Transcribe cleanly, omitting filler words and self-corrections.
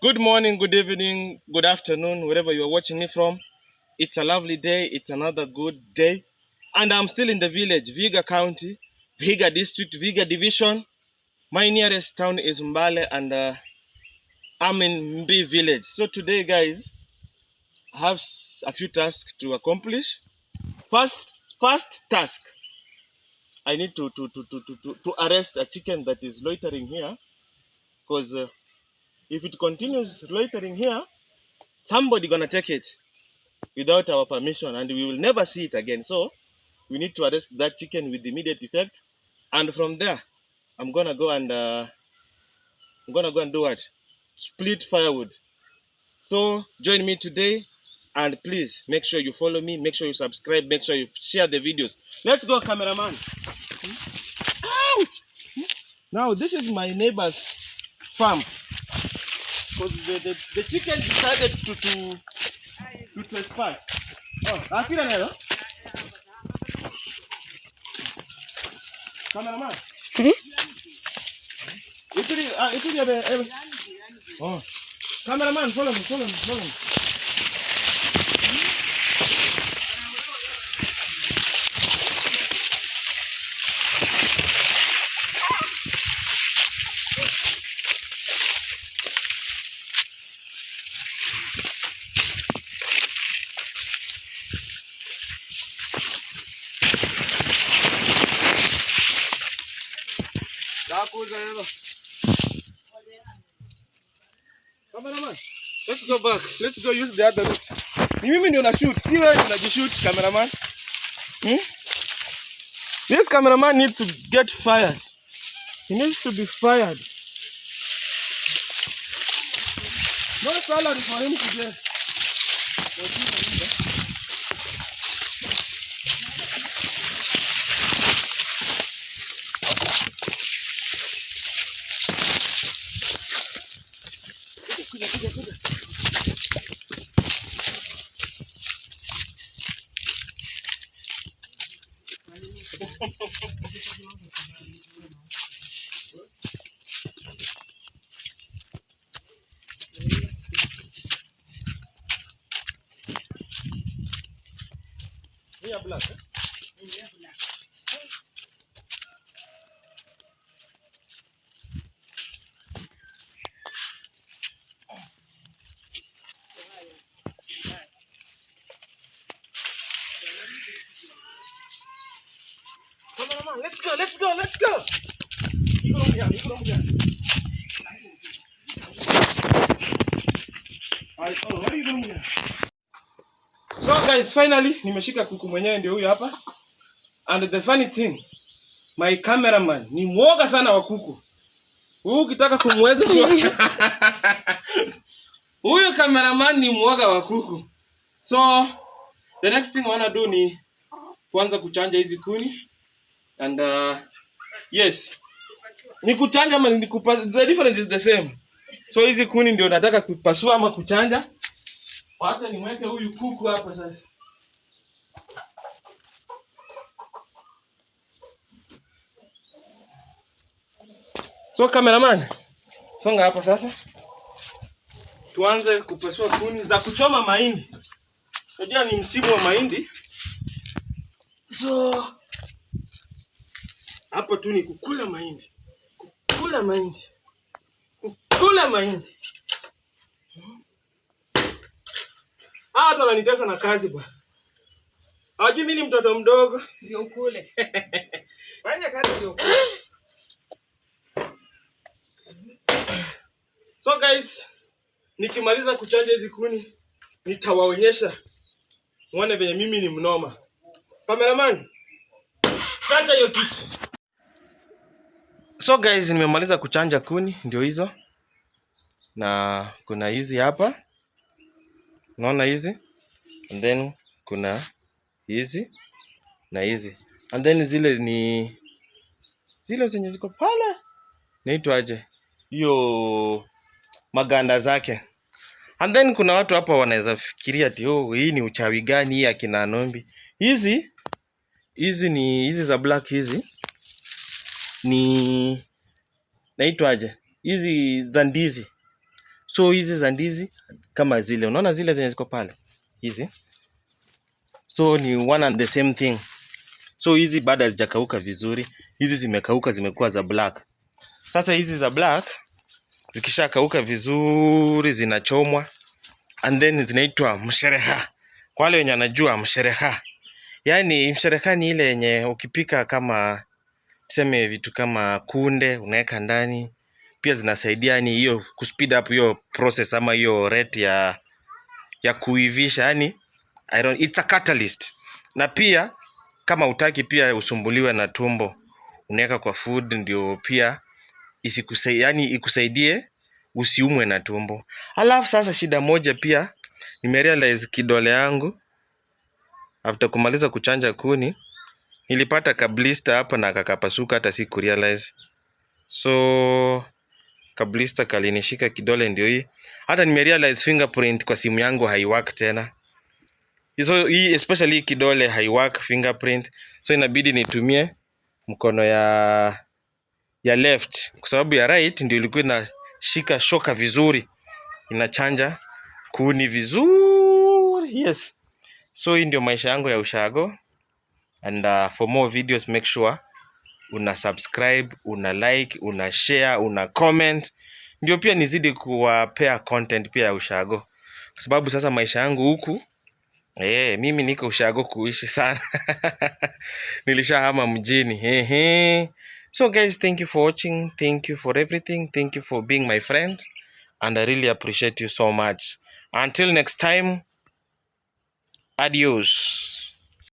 Good morning, good evening, good afternoon, wherever you are watching me from. It's a lovely day. It's another good day. And I'm still in the village, Vihiga County, Vihiga District, Vihiga Division. My nearest town is Mbale, and I'm in Mbii village. So today, guys, I have a few tasks to accomplish. First task, I need to arrest a chicken that is loitering here, because if it continues loitering here, somebody gonna take it without our permission, and we will never see it again. So we need to arrest that chicken with immediate effect. And from there, I'm gonna go and do what? Split firewood. So join me today, and please make sure you follow me, make sure you subscribe, make sure you share the videos. Let's go, cameraman. Ouch! Now this is my neighbor's farm, because the chicken decided to trespass. Oh, akira nelo? Cameraman. Hmm? Ituli ebe, ebe. Oh. Cameraman, follow me, follow me, follow me. Cameraman, let's go back. Let's go use the other route. Ni mimi ndio na shoot, si wewe unajishoot, cameraman. This cameraman needs to get fired. He needs to be fired. No salary for him today. Kuja, kuja, kuja. Hii ya black, eh? Cameraman, let's go, let's go, let's go. Iko na iko na oh, what are you doing here? So guys, finally nimeshika kuku mwenyewe, ndio huyu hapa. And the funny thing, my cameraman ni mwoga sana wa kuku. Huyu ukitaka kumweza tu. Huyu cameraman ni mwoga wa kuku. So the next thing I wanna do ni kuanza kuchanja hizi kuni. And yes, ni kuchanja ama ni kupasua, the difference is the same. So hizi kuni ndio nataka kupasua ama kuchanja. Wacha nimweke huyu kuku hapa sasa. So cameraman, songa hapa sasa. Tuanze kupasua kuni za kuchoma mahindi. Unajua ni msimu wa mahindi. So hapo tu ni kukula mahindi. Kukula mahindi. Kukula mahindi. Hawa watu wananitesa na kazi bwana. Hawajui mimi ni mtoto mdogo. Ndio ukule. Fanya kazi ndio ukule. So guys, nikimaliza kuchanja hizi kuni nitawaonyesha muone venye mimi ni mnoma. Cameraman, kata hiyo kitu. So guys, nimemaliza kuchanja kuni, ndio hizo. Na kuna hizi hapa. Unaona hizi? And then kuna hizi na hizi. And then zile ni zile zenye ziko pale. Naitwaje? Hiyo maganda zake. And then kuna watu hapa wanaweza fikiria ati oh, hii ni uchawi gani hii akina Nombi. Hizi ni hizi za black, hizi ni naitwaje? Hizi za ndizi. So hizi za ndizi kama zile, unaona zile zenye ziko pale hizi, so ni one and the same thing. So hizi bado hazijakauka vizuri, hizi zimekauka, zimekuwa za black. Sasa hizi za black zikishakauka vizuri zinachomwa and then zinaitwa mshereha. Kwa wale wenye wanajua mshereha, yaani mshereha ni ile yenye ukipika kama tuseme vitu kama kunde unaweka ndani, pia zinasaidia yani hiyo kuspeed up hiyo process ama hiyo rate ya kuivisha, yani I don't, it's a catalyst. Na pia kama utaki pia usumbuliwe na tumbo, unaweka kwa food ndio pia isikusai, yani ikusaidie usiumwe na tumbo. Alafu sasa shida moja pia nimerealize kidole yangu after kumaliza kuchanja kuni nilipata kablister hapa na kakapasuka, hata si kurealize. So kablister kalinishika kidole, ndio hii. Hata nimerealize fingerprint kwa simu yangu haiwork tena. So hii especially hii kidole haiwork fingerprint, so inabidi nitumie mkono ya left kwa sababu ya right ndio ilikuwa inashika shoka vizuri, inachanja kuni vizuri. Yes, so hii ndio maisha yangu ya ushago, and for more videos make sure una subscribe, una like, una share, una comment, ndio pia nizidi kuwapea content pia ya ushago, kwa sababu sasa maisha yangu huku mimi niko ushago kuishi sana. Nilishahama mjini. Ehe. So guys, thank you for watching. Thank you for everything. Thank you for being my friend. And I really appreciate you so much. Until next time, adios.